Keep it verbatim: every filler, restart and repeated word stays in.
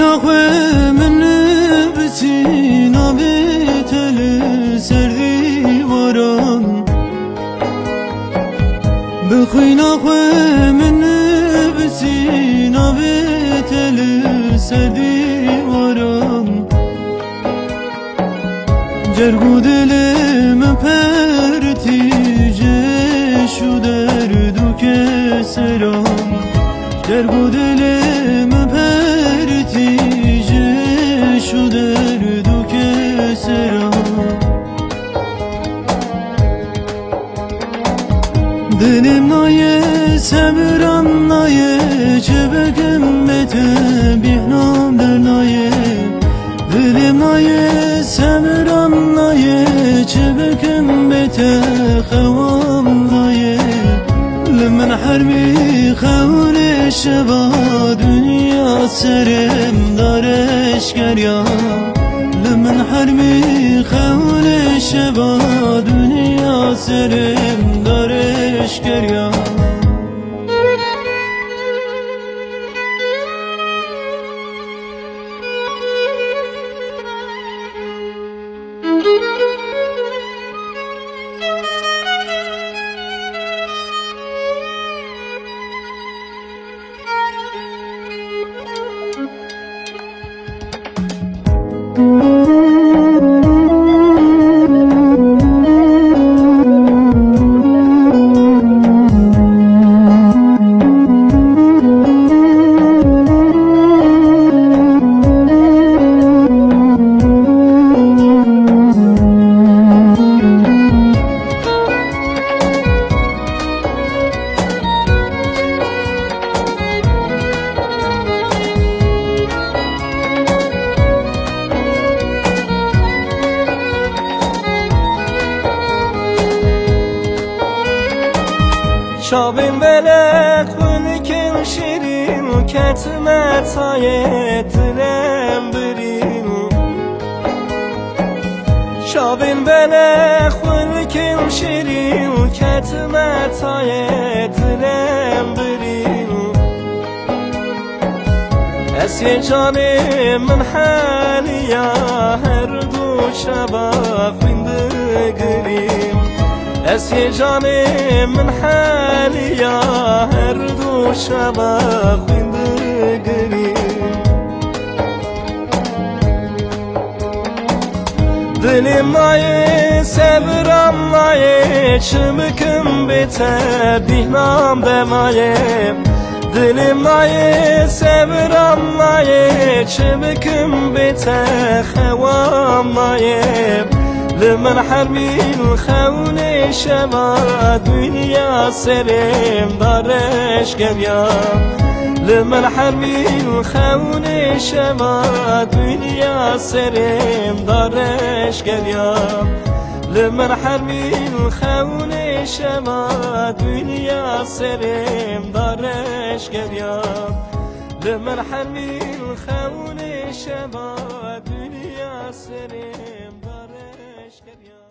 Naxwe min nivîsî navê te li ser dîwaran. Bi xwîna xwe min nivîsî navê te li ser dîwaran. Cerg û dilê min pertî ji şû derd û keseran. Cerg û dilê min pertî ji şû derd û keseran. Dilê min nayê, sebran nayê, çi bikim bê te bîhnam dernayê. Dilê min nayê, sebran nayê, çi bikim bê te xewam nayê. Li min hermî xewnê şeva, dinya serê min dar eşkeriya. Li min hermî xewnê şeva, dinya serê min dar eşkeriya. Çavên belek xwilikin şirîn, ketime tayê dilem birîn. Çavên belek xwilikin şirîn, ketime tayê dilem birîn. Ez yê canê min heliya, her du şeva xwîn digirîm. Ez yê canê min heliya, her du şeva xwîn digirîm. Dilê min nayê, sebran nayê, çi bikim bê te bîhnam de mayê. Dilê min nayê, sebran nayê, çi bikim bê te xewam nayê. Li min hermîn xewnê şeva, dinya serê min dar eşkeriya. Li min hermîn xewnê şeva, dinya serê min dar eşkeriya. Li min hermîn xewnê şeva, dinya serê min dar eşkeriya. Li min hermîn xewnê şeva, dinya serê min dar eşkeriya.